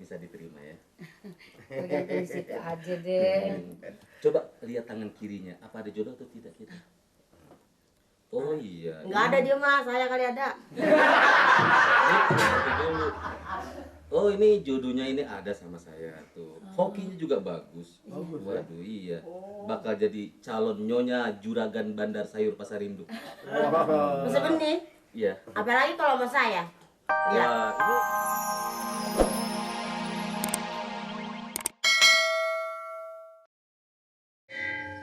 bisa diterima ya. Tergantung situ aja deh. Coba lihat tangan kirinya, apa ada jodoh atau tidak kita? Oh iya. Nggak ada dia mah, saya kali ada. Dulu. Oh ini jodohnya ini ada sama saya tuh. Hokinya juga bagus. Waduh iya. Bakal jadi calon nyonya juragan Bandar Sayur Pasar Induk. Masa benih? Iya. Apalagi kalau sama saya. Iya. Wah, ini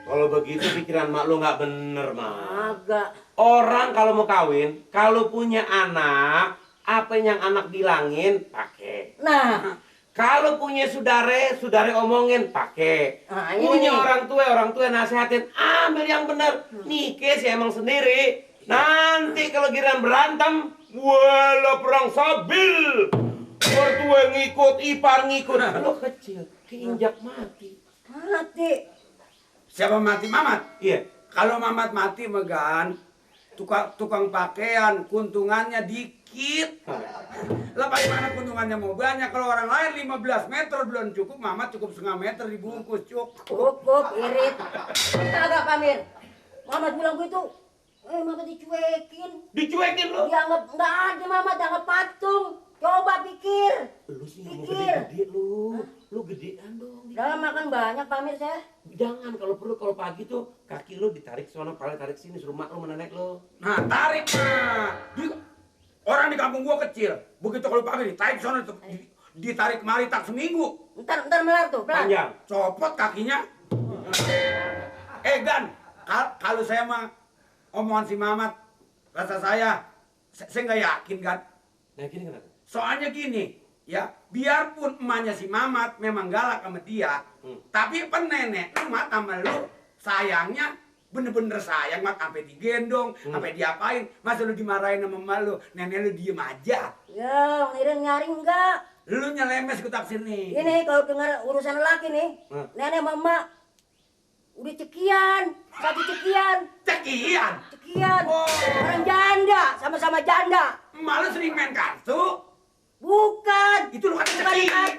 Kalau begitu pikiran mak lu nggak bener, mak. Agak. Orang kalau mau kawin, kalau punya anak, apa yang anak bilangin, pakai. Nah, Kalau punya saudara omongin, pakai. Nah, ini Punya nih. orang tua nasihatin, ambil yang bener. Nikah sih emang sendiri. Nanti kalau giliran berantem, wala perang sabil. Mertua ngikut, ipar ngikut. Lo kecil, keinjak mati. mati. Siapa mati? Mamat? Iya. Kalau Mamat mati Megan, tukang pakaian, keuntungannya dikit. Lah bagaimana keuntungannya mau banyak? Kalau orang lain 15 meter belum cukup, Mamat cukup setengah meter dibungkus cukup. Cukup, irit. Kagak Pamir. Mamat bilang gitu. Mamat dicuekin. Dicuekin lo. Dianggap nggak ada Mamat, dianggap patung. Coba pikir. Lu sih ngomong Pikir. gede-gede lu. Lu gedean dong. Dalam makan banyak Pamir saya. Jangan kalau perlu kalau pagi tuh kaki lu ditarik sana, kepala tarik sini, suruh mak lu menenek lu. Nah, tarik mah. Orang di kampung gua kecil. Begitu kalau pagi ditarik sana, ditarik kemari tak seminggu. Ntar melar tuh, pelan. Panjang. Copot kakinya. Gan, kalau saya mah omongan si Mamat, rasa saya nggak yakin kan. Nah gini kenapa? Soalnya gini, ya biarpun emaknya si Mamat memang galak sama dia, tapi nenek lu mat sama lu sayangnya bener-bener sayang mat sampai digendong, sampai diapain, masa lu dimarahin sama emak lu, nenek lu diem aja. Ya, ngiring nyaring enggak. Lu nyelemes ke taksir nih. Ini kalau dengar urusan laki nih, nenek mama udah cekian, satu cekian, Cekian. Oh. orang janda, sama-sama janda. Emak lu sering main kartu, Bukan. itu lu kata Bukan, cekian. Kak.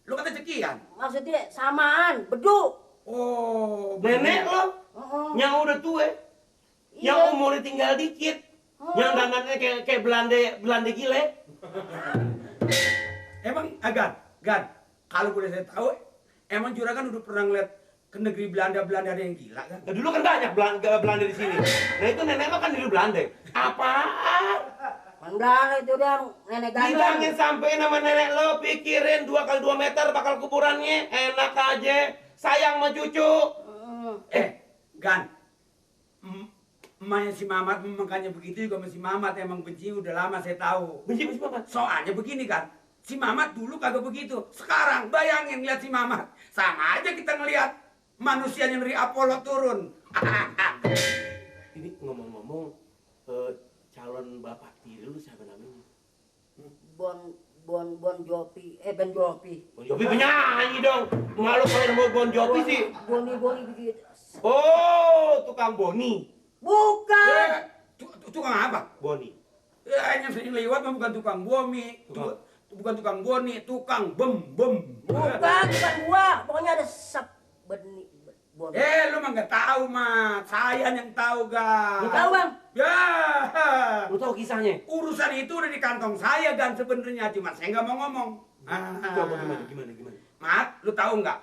Lu kata cekian. Maksudnya samaan, beduk. Oh, Nenek lo yang udah tua, Iya. yang umurnya tinggal dikit, yang dandannya kayak Belanda gile. Emang Gan, kalau boleh saya tahu, emang juragan udah pernah ngeliat ke negeri Belanda ada yang gila kan? Nah, dulu kan banyak Belanda di sini. Nah itu nenek lo kan di Belanda. Apaan? Mandala itu dia nenek Bilangin ganteng. sampai nama nenek lo, pikirin 2 kali 2 meter bakal kuburannya, enak aja. Sayang sama cucu. Gan, emaknya si Mamat makanya begitu juga sama si Mamat emang benci udah lama saya tahu. Benci Bapak. Soalnya begini kan, si Mamat dulu kagak begitu. Sekarang bayangin lihat si Mamat, sama aja kita ngelihat manusia yang dari Apollo turun. Ini ngomong-ngomong, calon bapak tiri lu siapa namanya? Bon Jovi, Ben Jovi. Bon Jovi penyanyi dong. Malu kalau mau Bon Jovi sih. Boni begitu. Oh, tukang Boni. Bukan. Tukang apa? Boni. Yang sering lewat mah bukan tukang bomi, bukan tukang boni, tukang bem. Bukan gua. Pokoknya ada sap benih. Bon. Lu mah nggak tahu mah, saya yang tahu Lu Gan. tahu bang? Ya, Lu tahu kisahnya? urusan itu udah di kantong saya Gan sebenarnya, cuma saya nggak mau ngomong. Coba gimana? Mat, lu tahu nggak?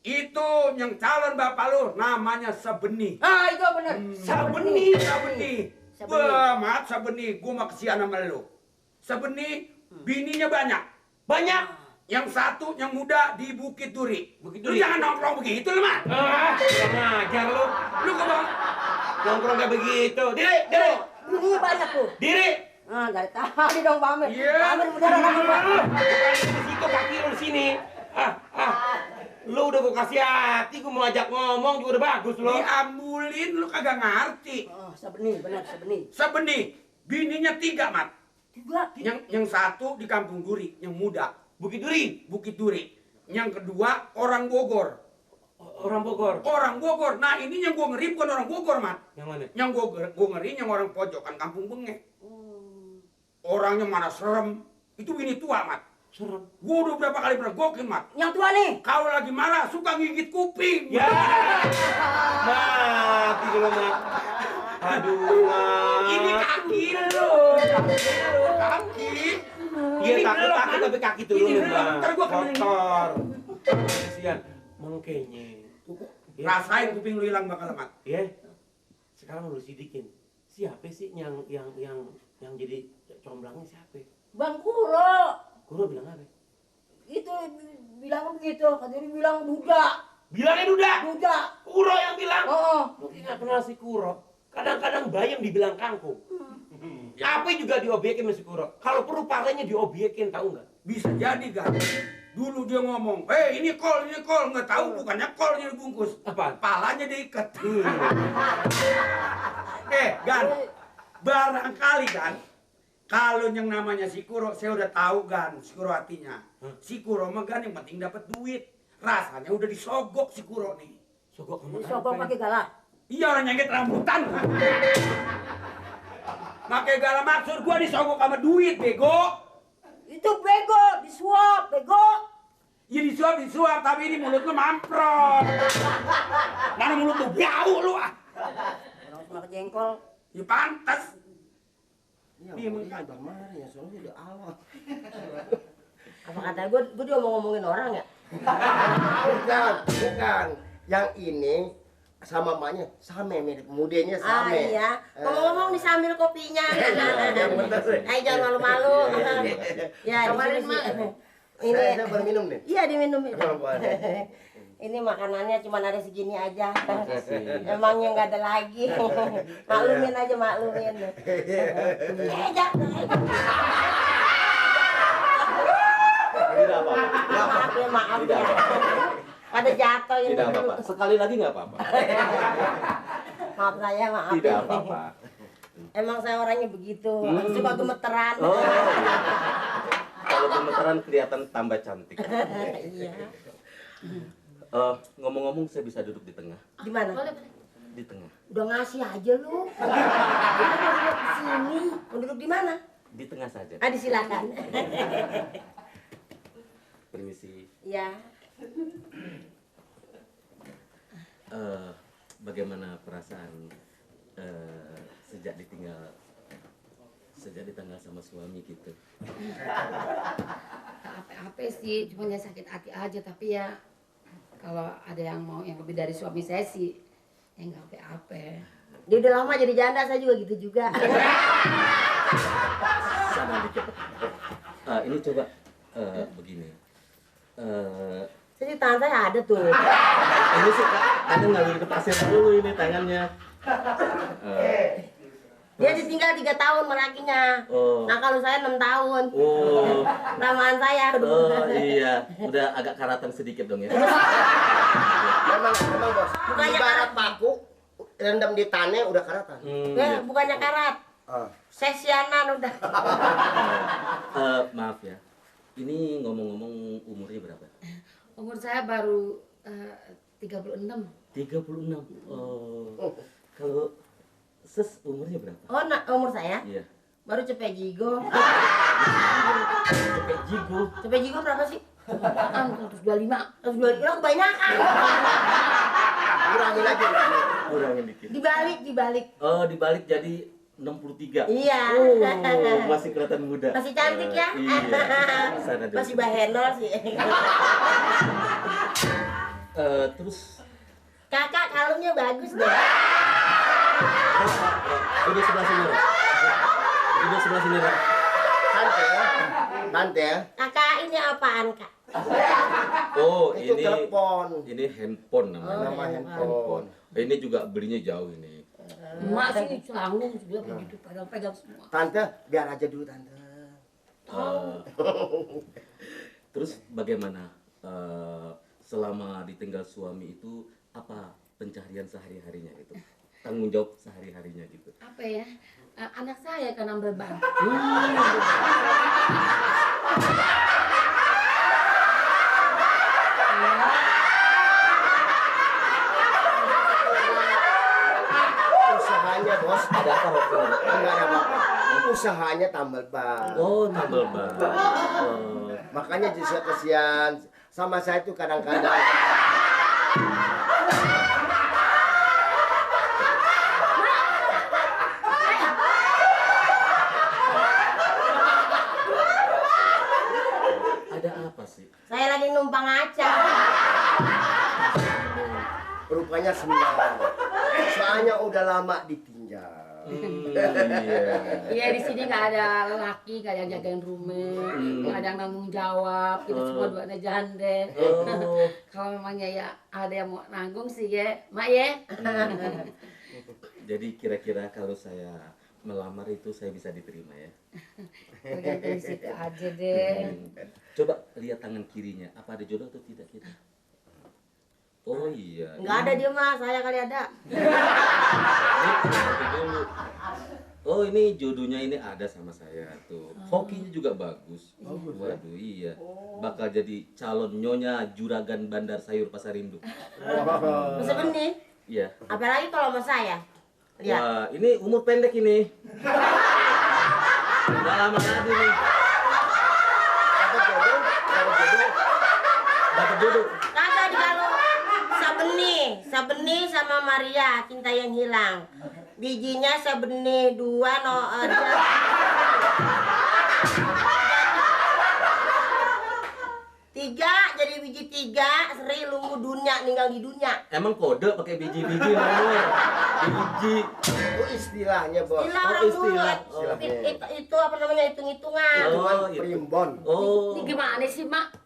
Itu yang calon bapak lu namanya Sabeni. Ah itu benar. Sabeni. Wah, Mat, Sabeni, gua mah kesian sama lu. Sabeni, bininya banyak. Banyak. Yang satu, yang muda di Bukit Duri. Bukit Lu Duri. jangan nongkrong begitu lu, Mat. Kurang ajar lu. Lu ke bang. Nongkrong kayak begitu. Diri. Ini banyak tuh. Diri. Ah dari tadi dong Pamir. Iya. Pamir beneran sama gua. Bukan di situ kaki lu di sini. Lu udah gua kasih hati, gua mau ajak ngomong juga udah bagus lu. Diambulin lu kagak ngerti. Oh, Sabeni, benar Sabeni. Sabeni, bininya 3, Mat. Tiga. Yang satu di Kampung Duri, yang muda. Bukit Duri. Bukit Duri. Yang kedua orang Bogor. Orang Bogor. Orang Bogor. Nah ini yang gua ngeri bukan orang Bogor, Mat. Yang mana? Yang gua ngeri yang orang pojokan Kampung Benge. Orangnya mana serem. Itu bini tua, Mat. Serem. Gua udah berapa kali pergokin, Mat. Yang tua nih. Kalau lagi marah suka gigit kuping. Ya. Mati kalau Mat. Aduh, Mat. Ini kaki lu. Kaki. Iya, Ini takut belum, takut kan? tapi kaki turun, Ini belum, Mat. ntar gua kena ini. Kotor. Kasihan. Mengkenye. Ya. Rasain kuping lu hilang bakal, Mat. Ya. Sekarang lu sidikin. Siapa sih yang jadi comblangnya siapa? Bang Kuro. Guru bilang apa? Itu bilang begitu. Katanya dia bilang duda. Bilangnya duda. Duda. Kuro yang bilang. Oh. Lu nggak kenal si Kuro. Kadang-kadang bayam dibilang kangkung. Apa juga diobyekin sama si Kuro. Kalau perlu palanya diobyekin, tahu nggak? Bisa jadi kan. Dulu dia ngomong, ini kol, nggak tahu bukannya kolnya dibungkus. Apaan? Palanya diikat. Gan, barangkali kan, kalau yang namanya si Kuro, saya udah tahu Gan, si Kuro hatinya. Si Kuro mah Gan yang penting dapat duit. Rasanya udah disogok si Kuro nih. Sogok sama Disogok pakai galak. Iya orang nyengket rambutan. Pakai galak maksud gua disogok sama duit, bego. Itu bego, disuap, bego. Ya disuap, tapi ini mulut lu mamprot. Mana mulut lu bau lu ah. Orang sama jengkol. Ya pantas. Ya, Dia mau mau Abang marah ya, soalnya udah awal. Apa kata gue dia ngomongin orang ya? Bukan. Yang ini sama mamanya sama mirip, mudanya Ah sama. iya. Ngomong-ngomong nih sambil kopinya. Yang bener. Ayo jangan malu-malu. Ya, Kemarin, di sini Mak. sih. Saya baru minum nih. Iya diminum itu. Oh, boleh. Ini makanannya cuma ada segini aja. Emangnya nggak ada lagi. Maklumin aja, maklumin. Jangan. Tidak apa-apa. Maaf ya, maaf Tidak ya. apa-apa. Pada jatuh ini. Tidak apa-apa. Sekali lagi nggak apa-apa. Maaf saya, maaf. Tidak apa-apa. Emang saya orangnya begitu. Suka gemeteran. Oh, iya. Kalau gemeteran kelihatan tambah cantik. Iya. Ngomong-ngomong, saya bisa duduk di tengah. Di mana? Boleh, boleh. Di tengah. Udah ngasih aja lu. Udah duduk di sini. Mau duduk di mana? Di tengah saja. Ah, disilakan. Permisi. Ya. Bagaimana perasaan sejak ditinggal sama suami gitu? Apa-apa sih, cuma ya sakit hati aja. Tapi ya kalau ada yang mau yang lebih dari suami saya sih, ya nggak apa-apa. Dia udah lama jadi janda, saya juga gitu juga. Sama dikit. Ini coba begini. Jadi tangan saya ada tuh. Ini sih ada ngalur ke pasir dulu ini tangannya. Dia ditinggal 3 tahun sama lakinya. Oh. Nah kalau saya 6 tahun. Oh. Lamaan saya. Oh iya, udah agak karatan sedikit dong ya. Memang bos. Bukannya Ibarat paku rendam di tanah udah karatan. Iya. Bukannya karat. Sesianan udah. Maaf ya. Ini ngomong-ngomong umurnya berapa? Umur saya baru 36. 36. Oh. Kalau Ses umurnya berapa? Oh, umur saya? Iya. Baru cepet jigo. Cepet jigo. Cepet jigo berapa sih? Apaan? 125. 125 lo kebanyakan. Kurangin lagi. Kurangin dikit. Dibalik. Oh, dibalik jadi 63. Iya. Oh, masih kelihatan muda. Masih cantik ya? Iya. Sana dulu. Masih bahenol sih. Terus Kakak kalungnya bagus deh. udah sebelah sini. Udah sebelah sini. Tante. Kakak ini apaan, Kak? Oh, Itu ini telepon. ini handphone namanya. Nama handphone. Ini juga belinya jauh ini. Emak sih canggung juga begitu, pegang semua. Tante, biar aja dulu tante. Terus bagaimana selama ditinggal suami itu apa pencaharian sehari-harinya itu? Tanggung jawab sehari-harinya gitu. Apa ya? Anak saya kan nambah ban. Usahanya bos. Ada apa waktu itu? Enggak ada apa-apa. usahanya tambal ban. Oh, tambal ban. Oh. Makanya justru kesian sama saya itu kadang-kadang. Ada apa sih? Saya lagi numpang aca. Rupanya senang. Soalnya udah lama ditinggal. Iya. Iya di sini nggak ada laki, nggak ada yang jagain rumah, nggak ada yang tanggung jawab. Kita semua dua janda. Oh. Kalau memangnya ya ada yang mau nanggung sih ya, mak ya. Jadi kira-kira kalau saya melamar itu saya bisa diterima ya? Tergantung situ aja deh. Coba lihat tangan kirinya, apa ada jodoh atau tidak kita? Oh iya. Nggak ada dia mah, saya kali ada. Ini dulu. Oh ini jodohnya ini ada sama saya tuh. Hokinya juga bagus. Waduh iya. Bakal jadi calon nyonya juragan Bandar Sayur Pasar Induk. Bisa benih. Iya. Apalagi kalau sama saya. Lihat. Wah ini umur pendek ini. Udah lama lagi nih. Dapat jodoh, dapat jodoh. Dapat jodoh. Kagak di kalau Sabeni sama Maria, cinta yang hilang. Bijinya Sabeni 2 no tiga jadi biji 3, Sri lumbu dunia ninggal di dunia. Emang kode pakai biji-biji nomor. Biji. Itu istilahnya, Bos. Istilah orang dulu. istilah. Itu apa namanya hitung-hitungan. Cuman Oh, gitu. primbon. Oh. Ini gimana sih mak?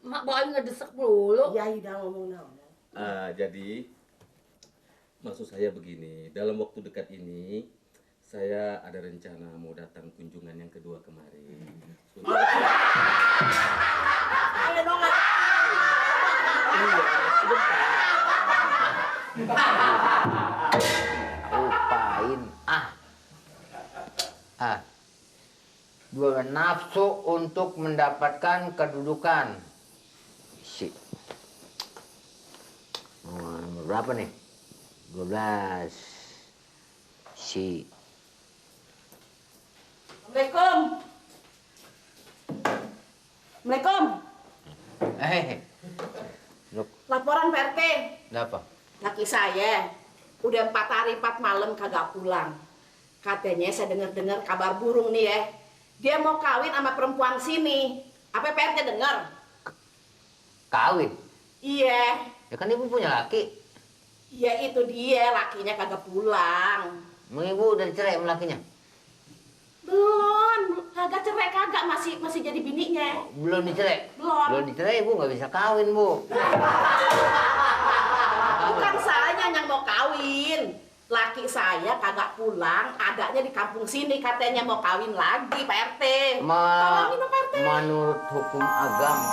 Mak bawain ngedesek mulu. Ya udah ngomong now. Jadi maksud saya begini, dalam waktu dekat ini saya ada rencana mau datang kunjungan yang kedua kemari. Ayo dong. Iya, sebentar. Lupain dua nafsu untuk mendapatkan kedudukan. Nomor berapa nih? 12. Assalamualaikum. Assalamualaikum. Laporan Pak RT. Apa? Laki saya udah 4 hari 4 malam kagak pulang. Katanya saya dengar kabar burung nih ya. Dia mau kawin sama perempuan sini. Apa Pak RT dengar? Kawin? Iya. Ya kan ibu punya laki. Ya itu dia, lakinya kagak pulang. Emang ibu udah dicerai sama lakinya? Belum, kagak cerai kagak, masih jadi bininya. Belum dicerai? Belum. Belum dicerai ibu nggak bisa kawin, Bu. Bukan saya yang mau kawin. Laki saya kagak pulang, adanya di kampung sini katanya mau kawin lagi Pak RT. Tolongin dong Pak RT. Menurut hukum agama